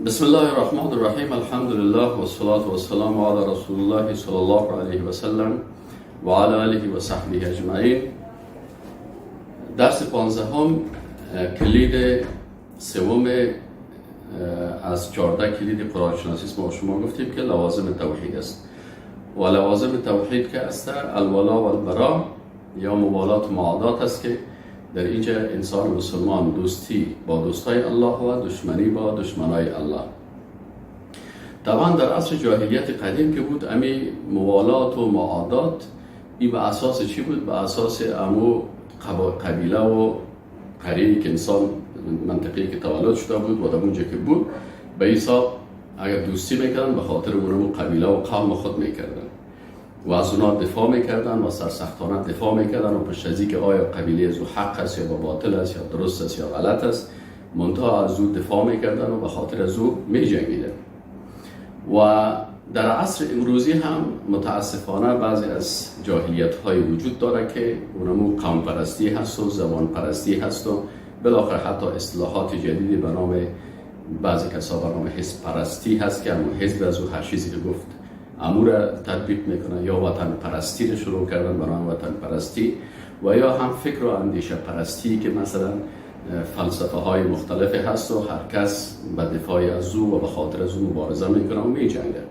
بسم الله الرحمن الرحیم. الحمد لله و الصلاة و السلام علی رسول الله صلی الله علیه و سلم و علی آله و صحبه اجمعین. درس 15، کلید سوم از 14 کلید قرآن شناسی. ما شما گفتیم که لوازم توحید است و لوازم توحید که است الولا و البرا یا موالات و معادات است که در اینجا انسان مسلمان دوستی با دوستای الله و دشمنی با دشمنای الله. طبعا در عصر جاهلیت قدیم که بود، امی موالات و معادات ای به اساس چی بود؟ به اساس امو قبیله و قریه که انسان منطقه‌ای که تولد شده بود و در اونجا که بود، به حساب اگر دوستی میکردن، به خاطر اونمو قبیله و قوم خود میکردن و از اونا دفاع میکردن و سرسختانه دفاع میکردن و پشت از که آیا قبیله از او حق است یا باطل است یا درست است یا غلط است، منتها از او دفاع میکردن و به خاطر از او میجنگیدن. و در عصر امروزی هم متاسفانه بعضی از جاهلیت های وجود داره که اونمو قوم پرستی هست و زبان پرستی هست و بالاخره حتی اصطلاحات جدیدی به نام بعضی کسا به نام حزب پرستی هست که همون حزب از او هر چیزی که گفت امور تطبیق میکنه، یا وطن پرستی رو شروع کردن به نام وطن پرستی و یا هم فکر و اندیشه پرستی که مثلا فلسفه های مختلف هست و هر کس به دفاع از او و به خاطر از او مبارزه میکنه و میجنگه.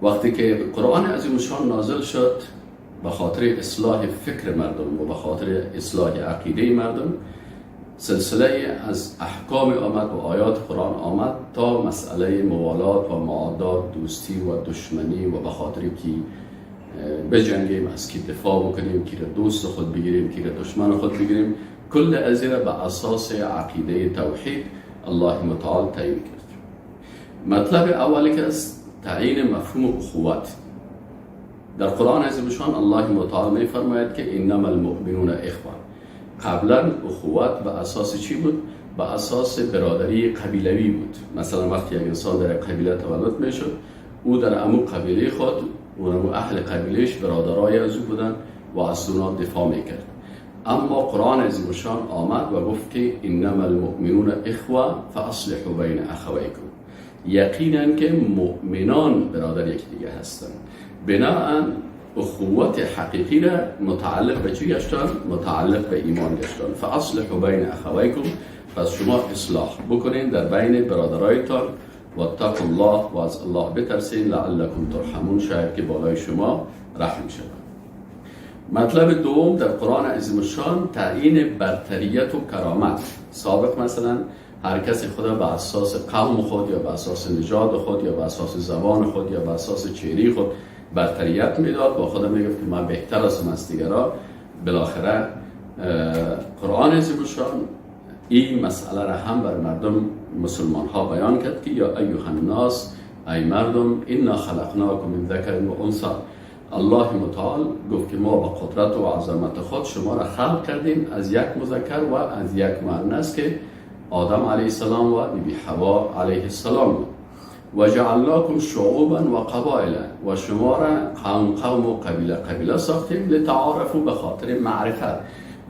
وقتی که قرآن عظیم شان نازل شد، به خاطر اصلاح فکر مردم و به خاطر اصلاح عقیده مردم سلسله از احکام آمد و آیات قرآن آمد تا مسئله موالات و معادات، دوستی و دشمنی و به خاطر کی بجنگیم، از کی دفاع بکنیم، کی را دوست خود بگیریم، کی را دشمن خود بگیریم، کل از به اساس عقیده توحید الله متعال تعیین کرد. مطلب اولی که از تعیین مفهوم اخوت در قرآن عظیم شان، الله متعال می فرماید که انما المؤمنون اخوه. قبلا اخوت به اساس چی بود؟ به اساس برادری قبیلوی بود. مثلا وقتی یک انسان در قبیله تولد میشد، او در امو قبیله خود و امو اهل قبیلهش برادرای از او بودن و از اونا دفاع میکرد. اما قرآن عظیم شان آمد و گفت که انما المؤمنون اخوه فاصلحوا بین اخویکم. یقینا که مؤمنان برادر یکدیگه هستند. بناءً اخوت حقیقی را متعلق به چی گشتن؟ متعلق به ایمان گشتن. فاصلحوا بین اخویکم، پس شما اصلاح بکنین در بین برادرایتان، و اتقوا الله، و از الله بترسین، لعلکم ترحمون، شاید که بالای شما رحم شود. مطلب دوم در قرآن عظیم الشان تعیین برتریت و کرامت. سابق مثلا هر کسی خود به اساس قوم خود یا به اساس نژاد خود یا به اساس زبان خود یا به اساس چهره خود برتریت میداد، با خود میگفت که من بهتر هستم از دیگرا. بالاخره قرآن عظیم الشان این مسئله را هم بر مردم مسلمان ها بیان کرد که یا ایها الناس، ای مردم، انا خلقناکم من ذکر و انثی. الله متعال گفت که ما با قدرت و عظمت خود شما را خلق کردیم از یک مذکر و از یک مؤنث که آدم علیه السلام و بیبی حوا علیه السلام بود، و جعلناکم شعوبا و قبائل، و شما را قوم قوم و قبیله قبیله ساختیم، لتعارفوا، به خاطر معرفت.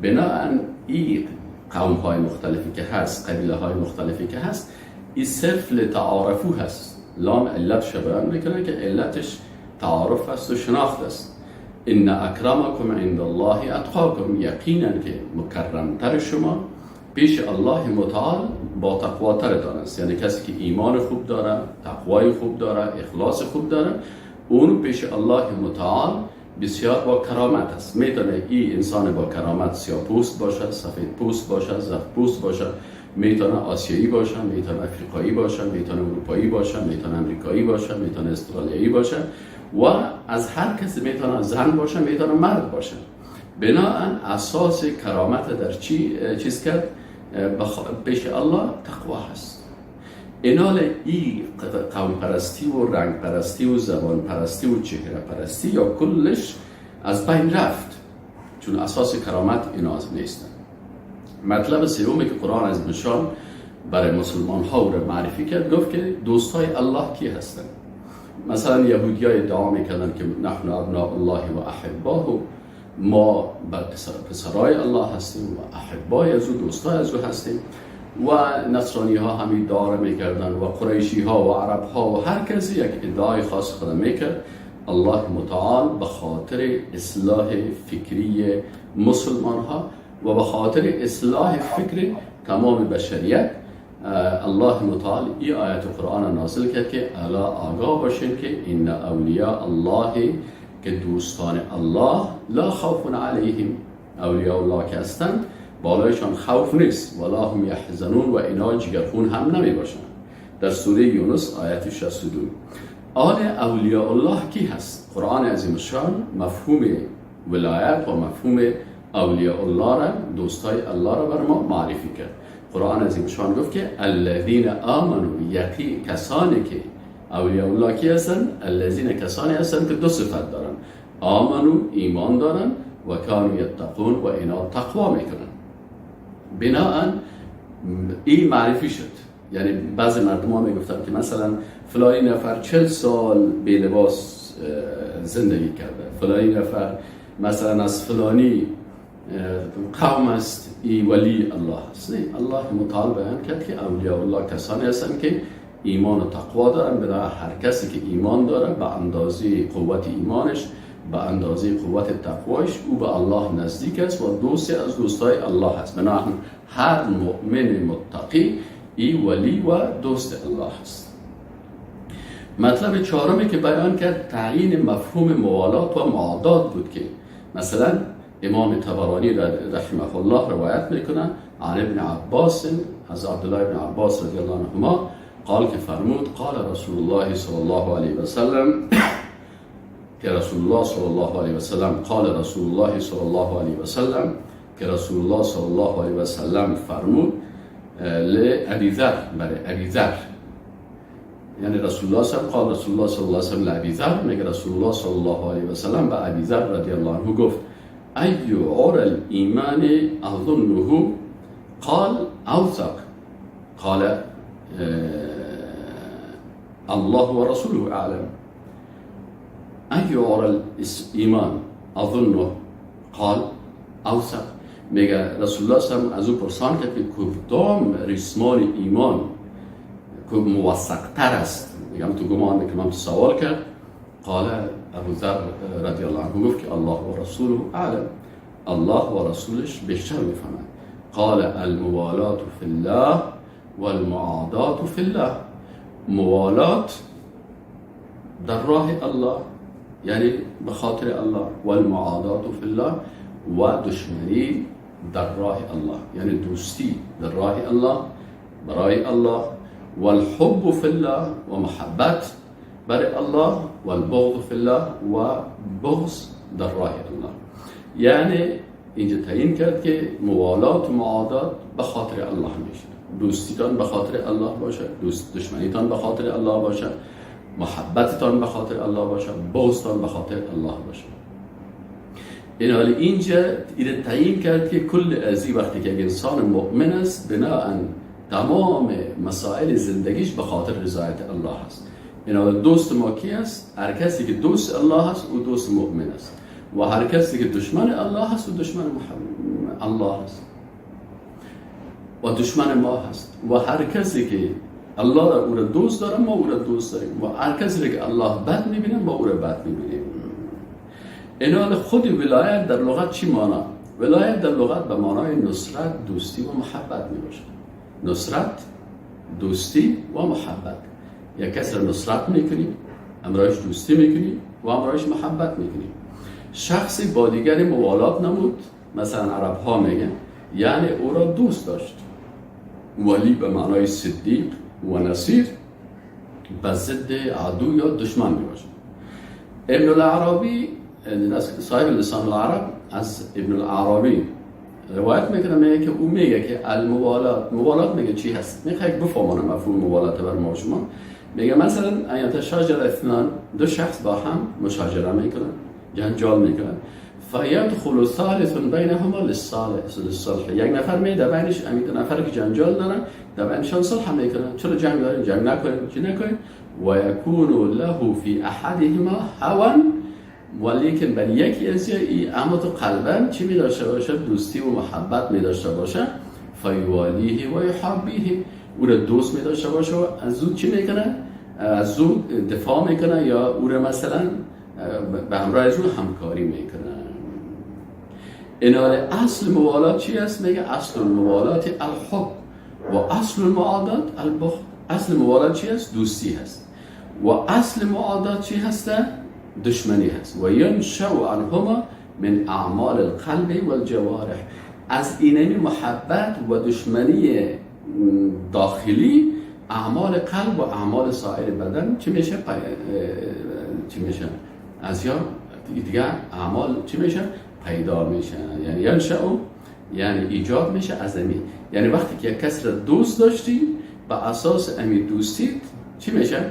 بناءً این قوم های مختلفی که هست، قبیله های مختلفی که هست، این صرف لتعارفوا هست. لام علتش بیان میکنه که علتش تعارف است و شناخت است. ان اکرمکم عند الله اتقاکم، یقینا که مکرمتر شما پیش الله متعال با تقواترتان است. یعنی کسی که ایمان خوب داره، تقوای خوب داره، اخلاص خوب داره، اون پیش الله متعال بسیار با کرامت است. میتونه این انسان با کرامت سیاه پوست باشه، سفید پوست باشه، زرد پوست باشه، میتونه آسیایی باشه، میتونه افریقایی باشه، میتونه اروپایی باشه، میتونه امریکایی باشه، میتونه استرالیایی باشه و از هر کسی، میتونه زن باشه، میتونه مرد باشه. بناءً اساس کرامت در چی چیز کرد پیش الله؟ تقوا هست. اینال ای قوم پرستی و رنگ پرستی و زبان پرستی و چهره پرستی یا کلش از بین رفت، چون اساس کرامت اینا نیستن. مطلب سومی که قرآن عظیم شان برای مسلمان ها رو معرفی کرد، گفت که دوستای الله کی هستن؟ مثلا یهودی های ادعا میکردن که نحن ابناء الله و احباه، ما پسرای الله هستیم و احبای از او، دوستای از او هستیم. و نصرانی ها هم ادعا میکردن و قریشی ها و عرب ها و هر کسی یک ادعای خاص خود میکرد. الله متعال به خاطر اصلاح فکری مسلمان ها و به خاطر اصلاح فکر تمام بشریت، الله متعال ای آیت قرآن نازل کرد که الا آگاه باشین که ان اولیاء الله، که دوستان الله، لا خوف علیهم، اولیاء الله که هستند بالایشان خوف نیست، ولا هم یحزنون، و اینا جگرخون هم نمی باشند. در سوره یونس آیت 62. آل اولیاء الله کی هست؟ قرآن عظیم الشان مفهوم ولایت و مفهوم اولیاء الله را، دوستای الله را بر ما معرفی کرد. قرآن عظیم الشان گفت که الذین آمنوا، یقی کسانی که اولیاء الله کی هستند؟ الذین کسانی هستند که دو صفت دارن، آمنو ایمان دارن و کانوا یتقون، و اینا تقوا میکنن. بناءً این معرفی شد. یعنی بعضی مردم ها میگفتن که مثلا فلانی نفر 40 سال بی لباس زندگی کرده، فلانی نفر مثلا از فلانی قوم است، ای ولی الله است. نه، الله متعال بیان کرد که اولیاء الله کسانی هستند که ایمان و تقوا دارن. بنا هر کسی که ایمان داره به اندازه قوت ایمانش، به اندازه قوت تقوایش، او به الله نزدیک است و دوستی از دوستای الله است. بنا هر مؤمن متقی ای ولی و دوست الله است. مطلب چهارمی که بیان کرد تعیین مفهوم موالات و معادات بود که مثلا امام طبرانی رحمه الله روایت میکنه عن ابن عباس، از عبدالله ابن عباس رضی الله عنهما قال که فرمود قال رسول الله صلی الله علیه و سلم، که رسول الله صلی الله علیه و سلم، قال رسول الله صلی الله علیه و سلم، که رسول الله صلی الله علیه و سلم فرمود لابی ذر، برای ابی ذر، یعنی رسول الله صلی قال رسول الله صلی الله علیه و سلم لابی ذر، میگه رسول الله صلی الله علیه و سلم به ابی ذر رضی الله عنه گفت ای عرى الايمان اظنه؟ قال اوثق. قال الله ورسوله اعلم. ای عرى الايمان اظنه؟ قال اوثق. میگه رسول الله صلی الله علیه و از او پرسان کرد که کدام ریسمان ایمان که موثق تر است؟ میگم تو گمان که من سوال کرد. قال ابو ذر رضی الله عنه گفت که الله و رسوله اعلم، الله و رسولش بیشتر میفهمند. قال الموالات فی الله والمعادات فی الله. موالات در راه الله، یعنی به خاطر الله، والمعادات فی الله، و دشمنی در راه الله، یعنی دوستی در راه الله، برای الله، والحب فی الله، و محبت برای الله، والبغض فی الله، و بغض در راه الله. یعنی اینجا تعیین کرد که موالات و معادات به خاطر الله میشه. دوستیتان به خاطر الله باشه، دشمنیتان به خاطر الله باشه، محبتتان به خاطر الله باشه، بغضتان به خاطر الله باشه. این حال اینجا این تعیین کرد که کل ازی وقتی که انسان مؤمن است، بناءً تمام مسائل زندگیش به خاطر رضایت الله است. این حال دوست ما کی است؟ هر کسی که دوست الله است او دوست مؤمن است، و هر کسی که دشمن الله است او دشمن الله است و دشمن ما هست. و هر کسی که الله را او را دوست داره ما او را دوست داریم، و هر کسی که الله بد میبینه ما او را بد میبینیم. این حال خود ولایت در لغت چی معنا؟ ولایت در لغت به معنای نصرت، دوستی و محبت می باشد. نصرت، دوستی و محبت. یک کس را نصرت میکنی، امرایش دوستی میکنی و امرایش محبت میکنی. شخصی با دیگری موالات نمود، مثلا عرب ها میگن، یعنی او را دوست داشت. ولی به معنای صدیق و نصیر به ضد عدو یا دشمن می باشد. ابن العربی صاحب لسان العرب از ابن العربی روایت میکنه، میگه که او میگه که الموالات، موالات میگه چی هست؟ میخواد بفهمونه مفهوم موالات بر ما شما. میگه مثلا ان یتشاجر اثنان، دو شخص با هم مشاجره میکنن، جنجال میکنن، فیدخل ثالث بینهما للصلح، یک نفر می در بینش، همین دو نفر که جنجال دارن در بینشان صلح میکنن. چرا جنگ دارین؟ جنگ نکنین، چی نکنین؟ و یکون له فی احدهما هوا، ولیکن بر یکی از ای اما تو قلبا چی می داشته باشه؟ دوستی و محبت می داشته باشه. فیوالیه و یحابیه، او را دوست می داشته باشه و از او چی میکنه؟ از او دفاع میکنه یا او را مثلا به همراه از او همکاری میکنه. اینال اصل موالات چی است؟ میگه اصل الموالات الحب و اصل المعادات البغض. اصل موالات چی است؟ دوستی هست. و اصل معادات چی هست؟ دشمنی هست. و ینشأ عنهما من اعمال القلب والجوارح. از اینمی محبت و دشمنی داخلی اعمال قلب و اعمال سایر بدن چی میشه؟ چی میشه؟ از یا دیگه اعمال چی میشه؟ پیدا میشه. یعنی ینشأ یعنی ایجاد میشه از امی. یعنی وقتی که یک کس را دوست داشتی به اساس امی دوستی چی میشه؟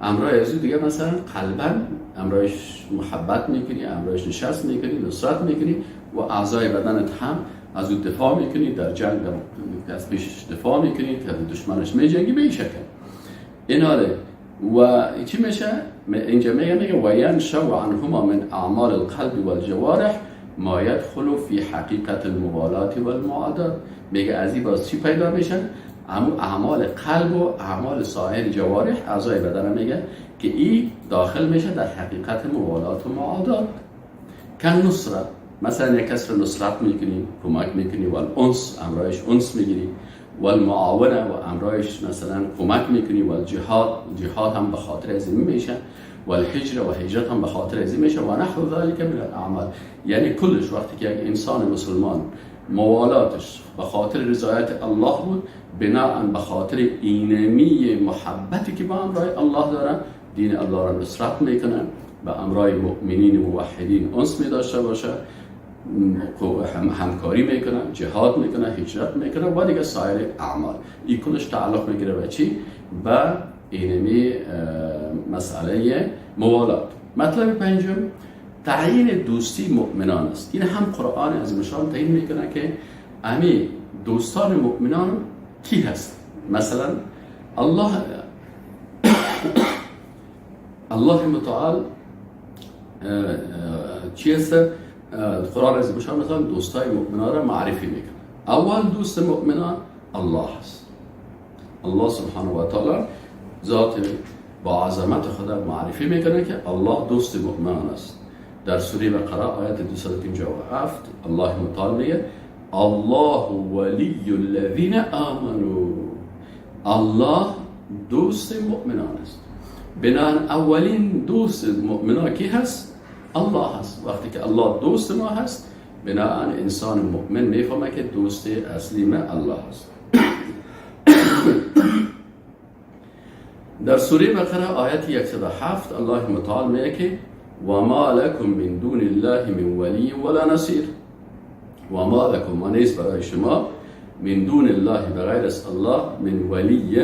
امرای از او دیگه مثلا قلبا امرایش محبت میکنی، امرایش نشست میکنی، نصرت میکنی و اعضای بدنت هم از او دفاع میکنی، در جنگ از پیشش دفاع میکنی، که دشمنش میجنگی به این شکل. ایناله و چی میشه؟ اینجا میگه و ینشأ عنهما من اعمال القلب والجوارح ما یدخل فی حقیقت الموالات والمعادات. میگه از این باز چی پیدا میشه؟ اعمال قلب و اعمال سایر جوارح اعضای بدن، میگه که این داخل میشه در حقیقت موالات و معادات. کالنصره، مثلا یک کس رو نصرت میکنی، کمک میکنی، و الانس امرایش انس میگیری، و المعاونه و امرایش مثلا کمک میکنی، و الجهاد، جهاد هم به خاطر از این میشه، و الهجره و هجرت هم به خاطر از این میشه، و نحو ذلک من الاعمال. یعنی کلش وقتی که یک انسان مسلمان موالاتش به خاطر رضایت الله بود، بناءً به خاطر اینمی محبتی که با امرای الله داره، دین الله را نصرت میکنه، به امرای مؤمنین موحدین انس می داشته باشه، همکاری میکنه، جهاد میکنه، هجرت میکنه و دیگه سایر اعمال. این کلش تعلق میگیره به چی؟ به اینمی مسئله موالات. مطلب پنجم تعیین دوستی مؤمنان است. این هم قرآن از مشان تعیین میکنه که امی دوستان مؤمنان کی هست. مثلا الله متعال چی هست؟ قرآن از مشان مثلا دوستای مؤمنان را معرفی میکنه. اول دوست مؤمنان الله است. الله سبحانه و تعالی ذات با عظمت خدا معرفی میکنه که الله دوست مؤمنان است. در سوره بقره آیت 257 الله متعال میگه الله ولی الذین آمنوا. الله دوست مؤمنان است. بنابراین اولین دوست مؤمنان کی هست؟ الله هست. وقتی که الله دوست ما هست، بنابراین انسان مؤمن میفهمه که دوست اصلی ما الله هست. در سوره بقره آیت 107 الله متعال میگه که و ما لکم من دون الله من ولی ولا نصیر. و ما لکم، و نیست برای شما، من دون الله بغیر از الله، من ولی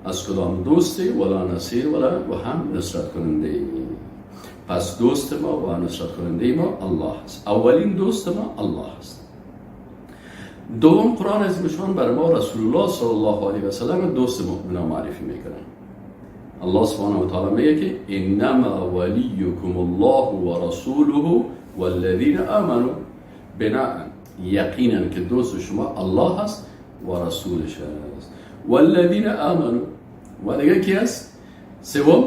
از کدام دوستی، ولا نصیر ولا و هم نصرت کننده. پس دوست ما و نصرت کننده ما الله است. اولین دوست ما الله است. دوم قرآن از مشان بر ما رسول الله صلی الله علیه و سلم دوست مؤمنان معرفی میکنه. الله سبحانه و تعالی میگه که انما ولیکم الله و رسوله والذین آمنوا. بناء یقینا که دوست شما الله هست و رسولش هست. والذین آمنوا و دیگه کی هست؟ سوم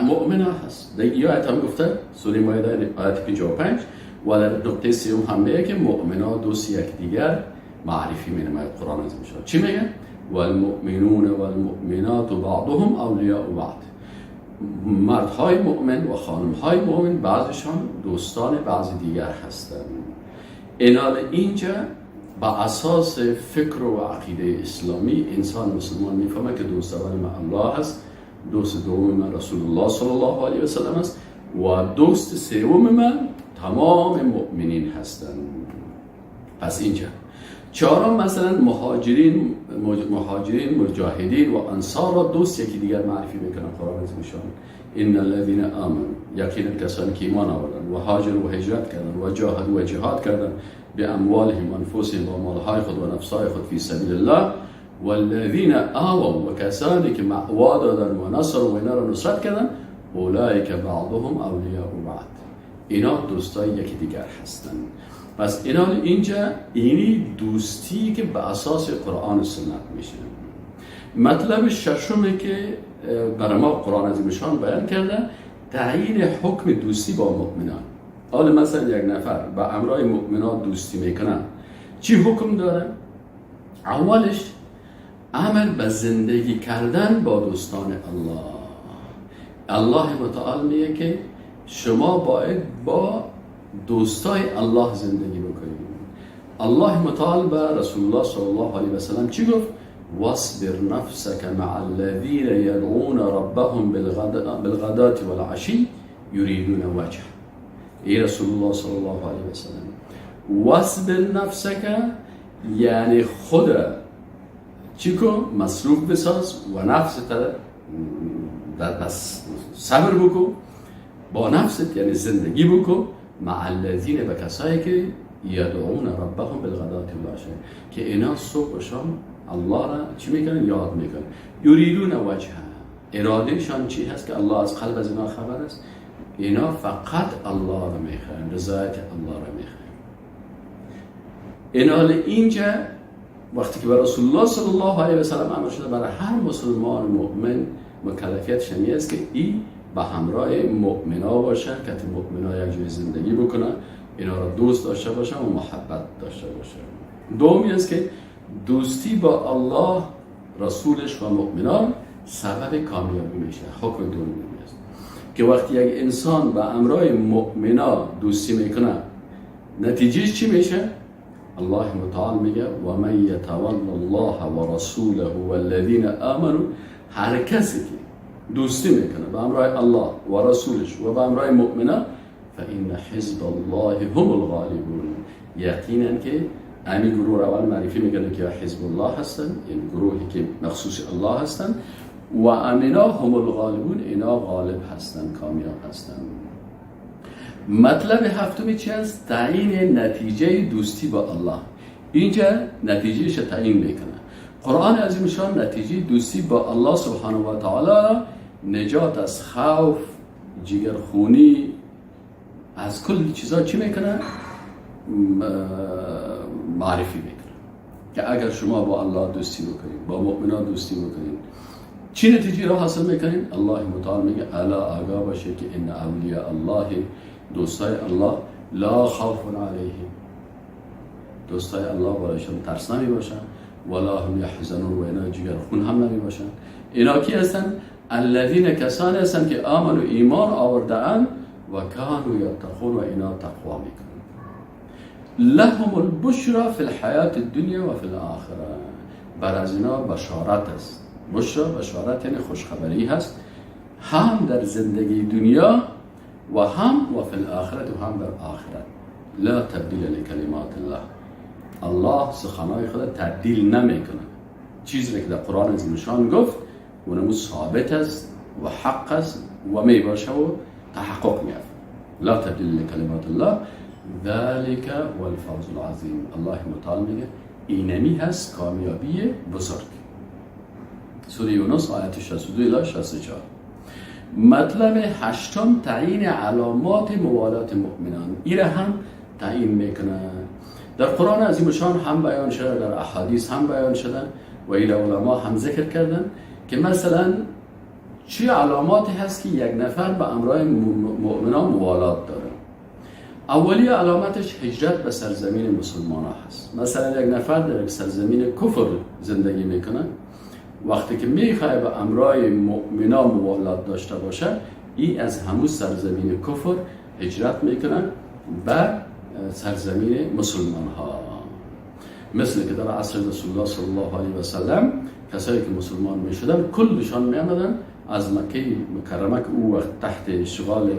مؤمن هست. دیگه یه آیت هم گفته سوره مائده آیت 55 و در نقطه سوم هم میگه که مؤمنا دوست یکدیگر معرفی مینماید. قرآن از میشه چی میگه؟ والمؤمنون والمؤمنات بعضهم اولیاء بعض. مردهای مؤمن و خانمهای مؤمن بعضشان دوستان بعض دیگر هستند. اینال اینجا با اساس فکر و عقیده اسلامی انسان مسلمان میفهمه که دوست اول ما الله هست، دوست دوم من رسول الله صلی الله علیه و سلم است و دوست سوم من تمام مؤمنین هستند. پس اینجا چهارم مثلا مهاجرین مجاهدین و انصار را دوست یکی دیگر معرفی میکنن. قرآن از میشان ان الذين آمنوا، یقینا کسانی که ایمان آوردن و هاجروا و هجرت کردن و جاهدوا و جهاد کردن به اموالهم و انفسهم و مالهای خود و نفسهای خود فی سبیل الله والذین آووا و کسانی که مأوا دادن و نصر و اینا را نصرت کردن، اولئک بعضهم اولیاء بعض، اینا دوستای یکی دیگر هستند. پس اینا اینجا اینی دوستی که به اساس قرآن و سنت میشه. مطلب ششمی که برای ما قرآن عظیم شان بیان کرده، تعیین حکم دوستی با مؤمنان. حالا مثلا یک نفر با امرای مؤمنان دوستی میکنن، چی حکم داره؟ اولش امر به زندگی کردن با دوستان الله. الله متعال میگه که شما باید با دوستای الله زندگی بکنید. الله متعال به رسول الله صلی الله علیه و سلم چی گفت؟ واصبر نفسك مع الذين يدعون ربهم بالغداة والعشي يريدون وجهه. ای رسول الله صلی الله علیه و سلم، واصبر نفسك یعنی خود چی کو؟ مصروف بساز و نفست بس صبر بکو با نفست، یعنی زندگی بکو، مع الذین، به کسایی که یدعون ربهم بالغداة والعشی، که اینا صبح و شام الله را چی میکنن؟ یاد میکنن. یریدون وجهه، ارادهشان چی هست که الله از قلب از اینا خبر است؟ اینا فقط الله را میخوان، رضایت الله را میخوان. اینا اینجا وقتی که به رسول الله صلی الله علیه و سلم امر شده، برای هر مسلمان مؤمن مکلفیت شمی است که ای به همراه مؤمنا باشه، که مؤمنا یک جای زندگی بکنه، اینا را دوست داشته باشه و محبت داشته باشه. دومی است که دوستی با الله، رسولش و مؤمنان سبب کامیابی میشه. حکم دومی است که وقتی یک انسان به امرای مؤمنا دوستی میکنه، نتیجه چی میشه؟ الله متعال میگه و من یتول الله و رسوله والذین آمنوا، هر کسی که دوستی میکنه به امرای الله و رسولش و به امرای مؤمنا، فإن حزب الله هم الغالبون. یقینا که امی گروه رو اول معرفی میکنه که حزب الله هستن، یعنی گروهی که مخصوص الله هستن، و امینا هم الغالبون، اینا غالب هستن، کامیاب هستن. مطلب هفتمی چی است؟ تعیین نتیجه دوستی با الله. اینجا نتیجهش تعیین میکنه قرآن عظیم شان. نتیجه دوستی با الله سبحانه و تعالی نجات از خوف، جگرخونی، از کل چیزا چی میکنه؟ معرفی میکنه که اگر شما با الله دوستی بکنید، با مؤمنان دوستی بکنید، چی نتیجه را حاصل میکنید؟ الله متعال میگه الا، آگاه باشه که ان اولیاء الله، دوستای الله، لا خوف علیهم، دوستای الله برایشان ترس نمی باشن، ولا هم یحزنون، و اینا جگر خون هم نمی باشن. اینا کی هستن؟ الذین، کسانی هستن که آمنوا، ایمان آورده اند، و کانوا یتقون، و اینا تقوا میکنن. لهم البشرى فی الحیات الدنیا و فی الاخره، بر از اینا بشارت است. بشرا، بشارت یعنی خوشخبری هست، هم در زندگی دنیا و هم و فی الاخرت، و هم در آخرت. لا تبدیل لکلمات الله، الله سخنای خود تبدیل نمیکنه. چیزی که در قرآن عظیم شان گفت اونمو ثابت است و حق است و می باشه و تحقق میافت. لا تبدیل لکلمات الله، ذلك هو الفوز العظیم. الله متعال میگه اینمی هست کامیابی بزرگ. سوره یونس آیت 62 الی 64. مطلب هشتم تعیین علامات موالات مؤمنان. ایره هم تعیین میکنه. در قرآن عظیم شان هم بیان شده، در احادیث هم بیان شده و ایره علما هم ذکر کردن که مثلا چه علاماتی هست که یک نفر به امرای مؤمنان موالات داره. اولی علامتش هجرت به سرزمین مسلمان ها هست. مثلا یک نفر در یک سرزمین کفر زندگی میکنه، وقتی که میخواه به امرای مؤمنا موالات داشته باشه، این از همون سرزمین کفر هجرت میکنه به سرزمین مسلمان ها. مثل که در عصر رسول الله صلی الله علیه و سلم کسایی که مسلمان میشدن کلشان میامدن از مکه مکرمه که او وقت تحت اشغال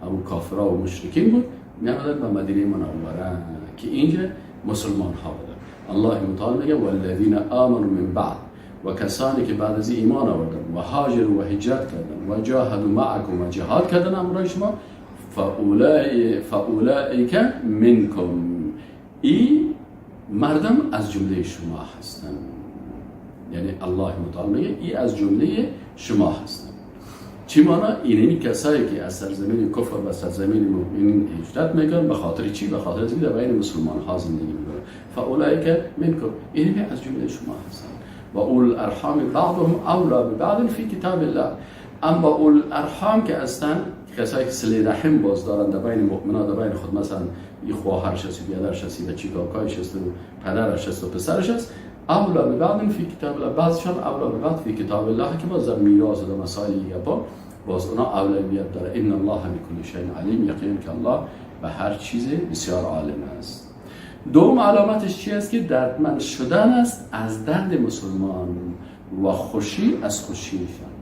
ابو کافرا و مشرکین بود، میامدن به مدینه منوره که اینجا مسلمان ها بودن. الله متعال میگه والذین آمنوا من بعد، و کسانی که بعد از ایمان آوردن و هاجروا و هجرت کردن و جاهدوا معکم و جهاد کردن همراه شما، فاولئک منکم، ای مردم از جمله شما هستند. یعنی الله متعال میگه ای از جمله شما هستند. چی مانا؟ اینی کسایی که از سرزمین کفر و سرزمین مؤمنین هجرت میکنن، به خاطر چی؟ به خاطر اینکه در بین مسلمان ها زندگی میکنن. فاولئک منکم، اینی از جمله شما هستند. و اول الارحام بعضهم اولی ببعض فی کتاب الله. اما اول الارحام که هستن، کسایی که صله رحم باز دارن در بین مؤمنان، در بین خود، مثلا یه خواهرش هست، بیادرش هست، بچی کاکایش هست و پدرش هست و پسرش هست، اولی ببعض فی کتاب الله، بعضشان اولی ببعض فی کتاب الله که باز در میراث و مسائل دیگه باز اونا اولویت داره. ان الله بکل شیء علیم، یقین که الله به هر چیز بسیار عالم است. دوم علامتش چی است؟ که دردمند شدن است از درد مسلمان و خوشی از خوشیشان.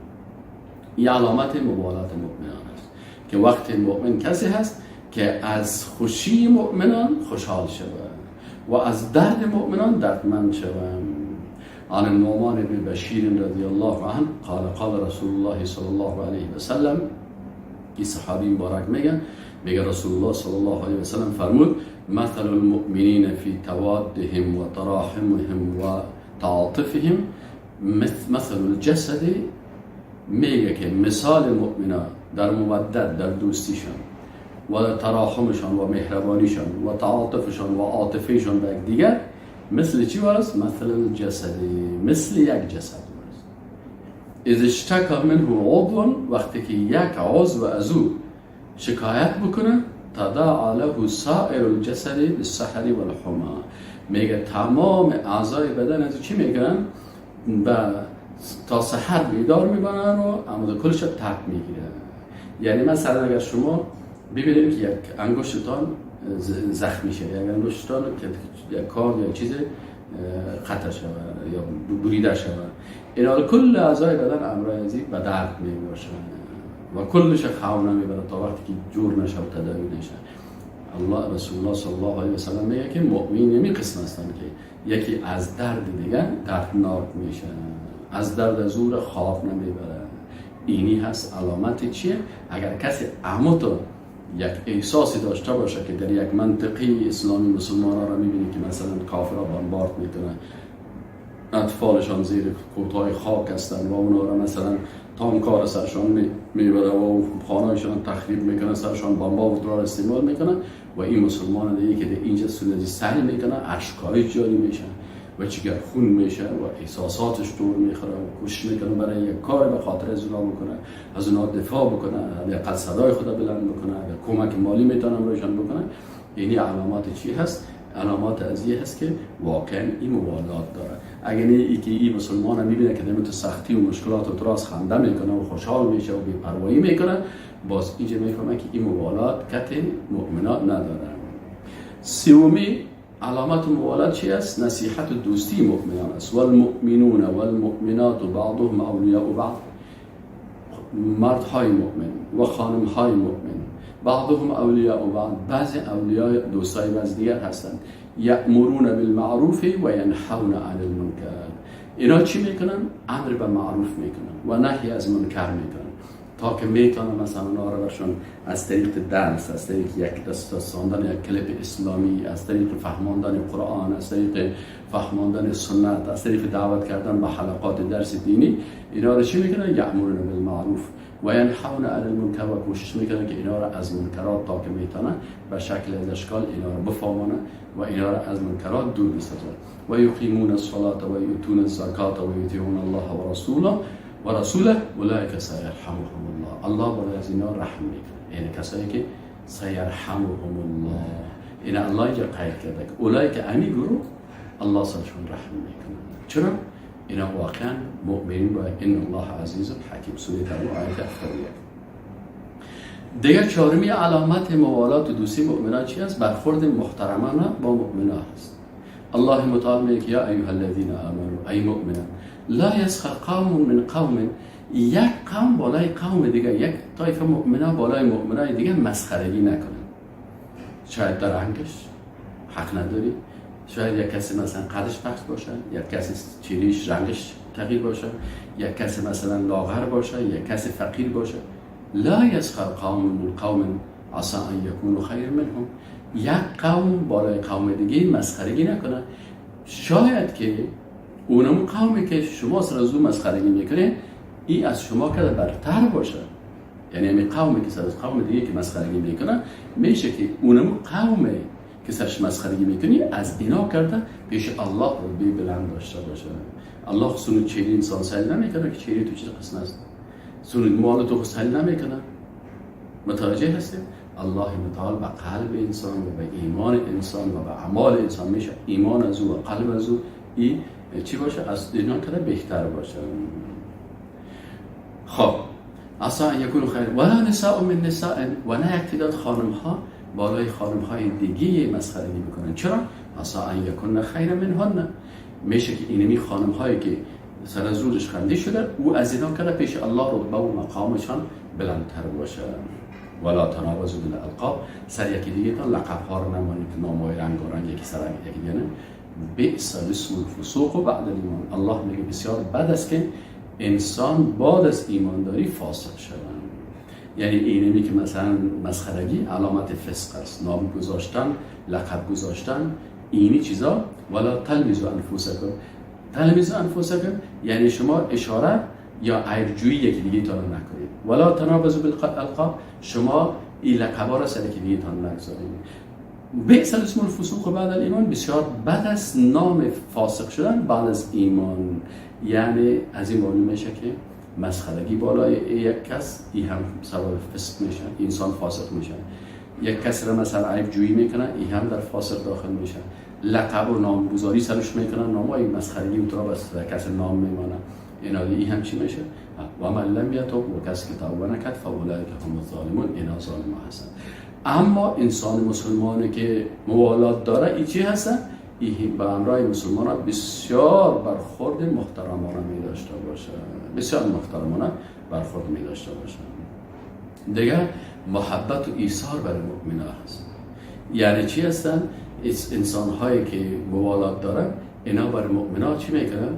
این علامت موالات مؤمنان است که وقت مؤمن کسی هست که از خوشی مؤمنان خوشحال شود و از درد مؤمنان دردمند شود. عن النعمان بن بشیر رضی الله عنه قال قال رسول الله صلی الله علیه و سلم، این صحابی مبارک میگه رسول الله صلی الله علیه و سلم فرمود: مثل المؤمنین فی توادهم و تراحمهم و تعاطفهم مثل الجسد. میگه که مثال مؤمنان در مودت، در دوستیشان و در تراحمشان و مهربانیشان و تعاطفشان و عاطفهشان به یکدیگر مثل چی است؟ مثل الجسد، مثل یک جسد است. اذا اشتکى منه عضو، وقتی که یک عضو از او شکایت بکنه، تداعى له سائر الجسد بالسهر والحمى. میگه تمام اعضای بدن از چی میگن؟ به تا سحر بیدار میبرن و اما کلش تب میگیره. یعنی مثلا اگر شما ببینید که یک انگشتتان زخمی شه، یک انگشتتان که یک کار یا چیز قطع شود یا بریده شود، اینا کل اعضای بدن امرای ازی به درد میباشه و کلش خونه میبره تا وقتی که جور نشه و تداوی نشه. الله رسول الله صلی الله علیه و سلم میگه که مؤمن نمی قسم هستن که یکی از درد دیگه دردناک میشه، از درد از او خواب نمیبره. اینی هست علامت چیه؟ اگر کسی عمو یک احساسی داشته باشه که در یک منطقه اسلامی مسلمان ها را میبینی که مثلا کافرها بمبارد میکنن، اطفالشان زیر کوتاه خاک هستن و اونا را مثلا تانکار سرشان میبره و خانهشان تخریب میکنه، سرشان بمبا و را استعمال میکنه و این مسلمان دیگه که اینجا سنتی سعی میکنه، اشکای جاری میشه و جگر خون میشه و احساساتش دور میخوره و کوشش میکنه برای یک کار به خاطر از اونا بکنه، از اونا دفاع بکنه، حداقل صدای خود بلند بکنه، اگر کمک مالی میتونه روشن بکنه. یعنی علامات چی هست؟ علامات از هست که واقعا این موالات داره. اگر نه ای که این مسلمان میبینه که تو سختی و مشکلات و تراس خنده میکنه و خوشحال میشه و بی‌پروایی میکنه، باز اینجا میفهمه که این موالات کت مؤمنات نداره. سومی علامت موالات چی است؟ نصیحت و دوستی مؤمنان است. والمؤمنون والمؤمنات بعضهم اولیاء بعض. مردهای مؤمن و خانمهای مؤمن بعضهم اولیاء بعض، بعض اولیاء دوستای بعض دیگر هستند. یأمرون بالمعروف و ینهون عن المنکر. اینا چی میکنن؟ امر به معروف میکنن و نهی از منکر میکنن تا که میتونن مثلا اونا رو برشون از طریق درس، از طریق یک دست رساندن یک کلیپ اسلامی، از طریق فهماندن قرآن، از طریق فهماندن سنت، از طریق دعوت کردن به حلقات درس دینی، اینا رو چی میکنن؟ یأمرون بالمعروف و ینهون عن المنکر و کوشش میکنن که اینا رو از منکرات تا که میتونن به شکل از اشکال اینا رو بفهمانن و اینا رو از منکرات دور بسازن. و یقیمون الصلاة و یؤتون الزکاة و یطیعون الله و رسوله اولئک سیرحمهم الله. الله برای از اینا رحم میکنه، یعنی کسایی که سیرحمهم الله، این الله اینجا قید کرده که اولئک امی گروه الله سرشون رحم میکنه. چرا؟ اینا واقعا مؤمنین و ان الله عزیز حکیم. سوره توبه آیه 71. دیگه چهارمی علامت موالات و دوستی مؤمنان چی است؟ برخورد محترمانه با مؤمنان است. الله متعال میگه یا ایها الذین آمنوا، ای مؤمنان، لا یسخر قوم من قوم، یک قوم بالای قوم دیگه، یک طایفه مؤمنان بالای مؤمنای دیگه مسخرگی نکنن. شاید در رنگش حق نداری، شاید یک کسی مثلا قدش پخش باشه، یک کسی چیریش رنگش تغییر باشه، یک کسی مثلا لاغر باشه، یک کسی فقیر باشه. لا یسخر قوم من قوم عسى ان یکونوا خیر منهم. یک قوم بالای قوم دیگه مسخرگی نکنه. شاید که اونم قومی که شما سر از اون مسخرگی میکنه ای از شما که برتر باشه. یعنی همین قومی که سر از قوم دیگه که مسخرگی میکنه، میشه که اونمو قوم که سرش مسخرگی میکنی از اینا کرده پیش الله رتبه بلند داشته باشه. الله سونو چهره انسان سعی نمیکنه که چهره تو چه قسم است، سونو مال تو سعی نمیکنه. متوجه هستید؟ الله متعال به قلب انسان و به ایمان انسان و به اعمال انسان میشه ایمان از او و قلب از او ای چی باشه، از اینا کرده بهتر باشه. خب عسى ان یکون خیر ولا نساء من نساء، و نه یک تعداد خانم ها بالای خانم های دیگه مسخرگی میکنن. چرا؟ عسى ان یکون خیر منهن. میشه که اینمی خانم هایی که سر از روزش خنده شده او از اینا کرده پیش الله رتبه و مقامشان بلندتر باشه. ولا تنابزوا بالالقاب، سر یکی دیگه تا لقب ها رو نمانید، نامهای رنگ و رنگ یکی سر یکی دیگه نه. بئس الاسم الفسوق بعد الایمان. الله میگه بسیار بد است که انسان بعد از ایمانداری فاسق شود. یعنی اینمی که مثلا مسخرگی علامت فسق است، نام گذاشتن، لقب گذاشتن، اینی چیزا. ولا تلمزوا انفسکم، تلمزوا انفسکم یعنی شما اشاره یا عیبجویی یکی دیگه تان نکنید. ولا تنابزوا بالالقاب، شما این لقبا را سر یکی دیگه تان نگذارید. بئس الاسم الفسوق بعد الایمان، بسیار بد است نام فاسق شدن بعد از ایمان. یعنی از این معلوم میشه که مسخرگی بالای یک کس این هم سبب فسق میشه، انسان فاسق میشه. یک کس را مثلا عیب جویی میکنه، این هم در فاسق داخل میشه. لقب و نامگذاری سرش میکنن، نامای مسخرگی اون طرف بس کس نام میمانه، اینا این هم چی میشه؟ و من لم یتوب، و کسی که توبه نکرد فاولئک هم الظالمون، اینا ظالم هستن. اما انسان مسلمانی که موالات داره این چی هستن؟ این به همراه مسلمان ها بسیار برخورد محترمانه می داشته باشه، بسیار محترمانه برخورد می داشته باشه. دیگه محبت و ایثار برای مؤمنا هست. یعنی چی هستن؟ انسان هایی که موالات دارن اینا برای مؤمنا چی میکنن؟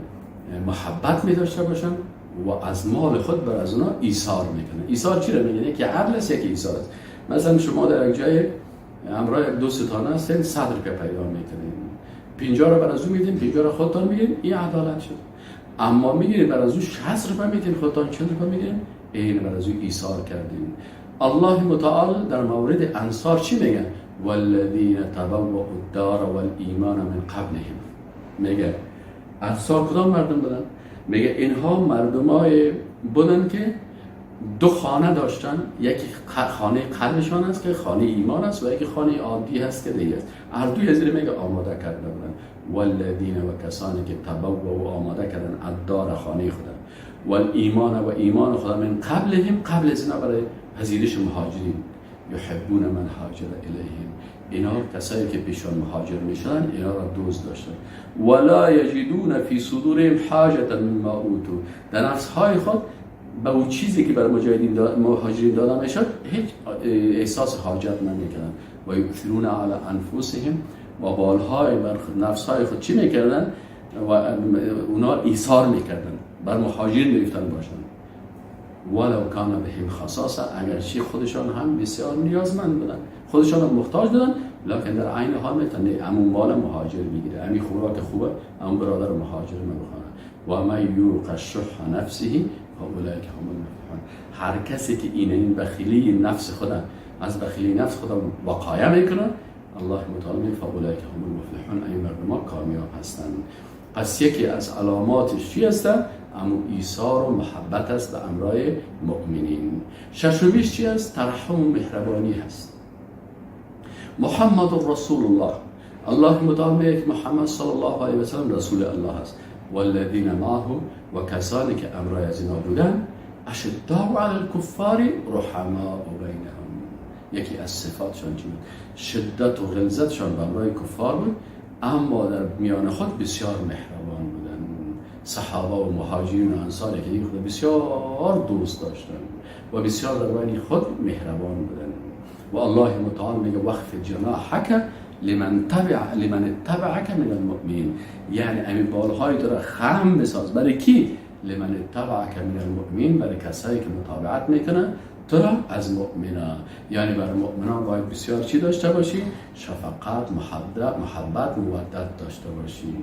محبت می داشته باشن و از مال خود بر از اونا ایثار میکنن. ایثار چی رو میگن؟ یکی عدل است، یکی ایثار است. مثلا شما در یک جای همراه یک دوستتان هستین، 100 روپیه پیدا میکنین، 50 رو بر از او میدین، 50 رو خودتان میگیرین، این عدالت شد. اما میگیرین بر از او 60 روپیه میدین، خودتان 40 روپیه میگیرین، این بر از او ایثار کردین. الله متعال در مورد انصار چی میگه؟ والذین تبوأوا الدار والایمان من قبلهم. میگه انصار کدام مردم بودن؟ میگه اینها مردمای بودن که دو خانه داشتن، یکی خانه قلبشان است که خانه ایمان است و یکی خانه عادی هست که دیگه است. هر دوی از این میگه آماده کرده بودن. والذین و کسانی که تبوأوا آماده کردن الدار خانه خدا والایمان و ایمان خدا من قبلهم، قبل از اینا برای پذیرش مهاجرین، یحبون من هاجر الیهم، اینا کسایی که پیشان مهاجر میشدن اینا را دوست داشتن. ولا یجدون فی صدورهم حاجة مما اوتوا، در نفسهای خود به اون چیزی که برای مهاجرین داده میشد هیچ احساس حاجت نمیکردن. و یؤثرون علی انفسهم، و بالهای بر نفسهای خود چی میکردن؟ و اونا ایثار میکردن، بر مهاجرین گرفتن باشن. ولو کان بهم خصاصه، اگرچه خودشان هم بسیار نیازمند بودن، خودشان هم محتاج بودن، لکن در عین حال میتونه امون مال مهاجر بگیره، امی خوراک خوبه امون برادر مهاجر ما بخوانه. و من یوق شح نفسه فاولئک هم المفلحون، هر کسی که این بخیلی نفس خود از بخیلی نفس خود وقایه میکنه، الله متعال میگه فاولئک هم المفلحون، این مردم کامیاب هستند. پس یکی از علاماتش چی هست؟ امو ایثار و محبت است به امرای مؤمنین. ششمیش چی است؟ ترحم و مهربانی هست. محمد رسول الله، الله متعال میگه محمد صلی الله علیه و سلم رسول الله است. والذین معه، و کسانی که امرای از اینا بودن، اشداء علی الکفار رحماء بینهم، یکی از صفاتشان چی بود؟ شدت و غلظتشان به امرای کفار بود، اما در میان خود بسیار مهربان بودن. صحابه و مهاجرین و انصار که خود بسیار دوست داشتن و بسیار در بین خود مهربان بودن. و الله متعال میگه وقف جناحک لمن اتبعک من المؤمنین، یعنی همین بالهای تو را خم بساز برای کی؟ لمن اتبعک من المؤمنین، برای کسایی که متابعت میکنن تو را از مؤمنان. یعنی برای مؤمنان باید بسیار چی داشته باشی؟ شفقت، محبت، مودت داشته باشی.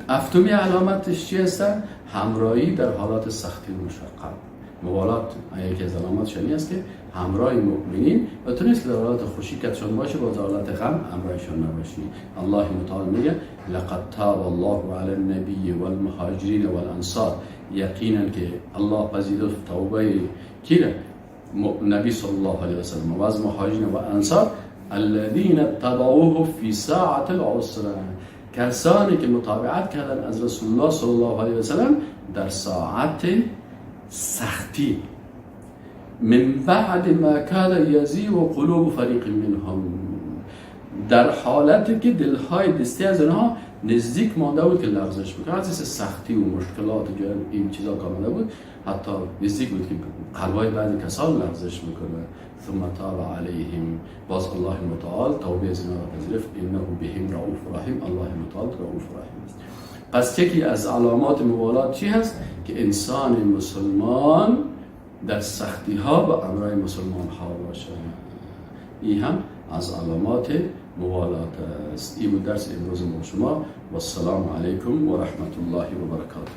هفتمی علامتش چی هست؟ همراهی در حالات سختی و مشقت. موالات یکی از علامات شنی است که همراه مؤمنین و تو نیست که در حالت خوشی کتشان باشه با در حالت غم همراهشان نباشی. الله متعال میگه لقد تاب الله علی النبی والمهاجرین والانصار، یقینا که الله پذیرفت توبه کی را؟ نبی صلی الله علیه وسلم و از مهاجرین و انصار، الذين اتبعوه فی ساعة العسره، کسانی که متابعت کردن از رسول الله صلی الله علیه وسلم در ساعت سختی، من بعد ما کاد یزیغ قلوب فریق منهم، در حالتی که دلهای دستی از آنها نزدیک مانده بود که لغزش بکنه، از سختی و مشکلات و این چیزا که آمده بود، حتی نزدیک بود که قلبای بعضی کسان لغزش بکنه. ثم تاب علیهم، باز الله متعال توبه از اینا را پذیرفت، انه بهم رؤوف رحیم، الله متعال رؤوف رحیم است. پس یکی از علامات موالات چی هست؟ که انسان مسلمان در سختی ها با امرای مسلمان ها باشه. این هم از علامات موالات است. این بود درس امروز ما شما. و السلام علیکم و رحمت الله و برکاته.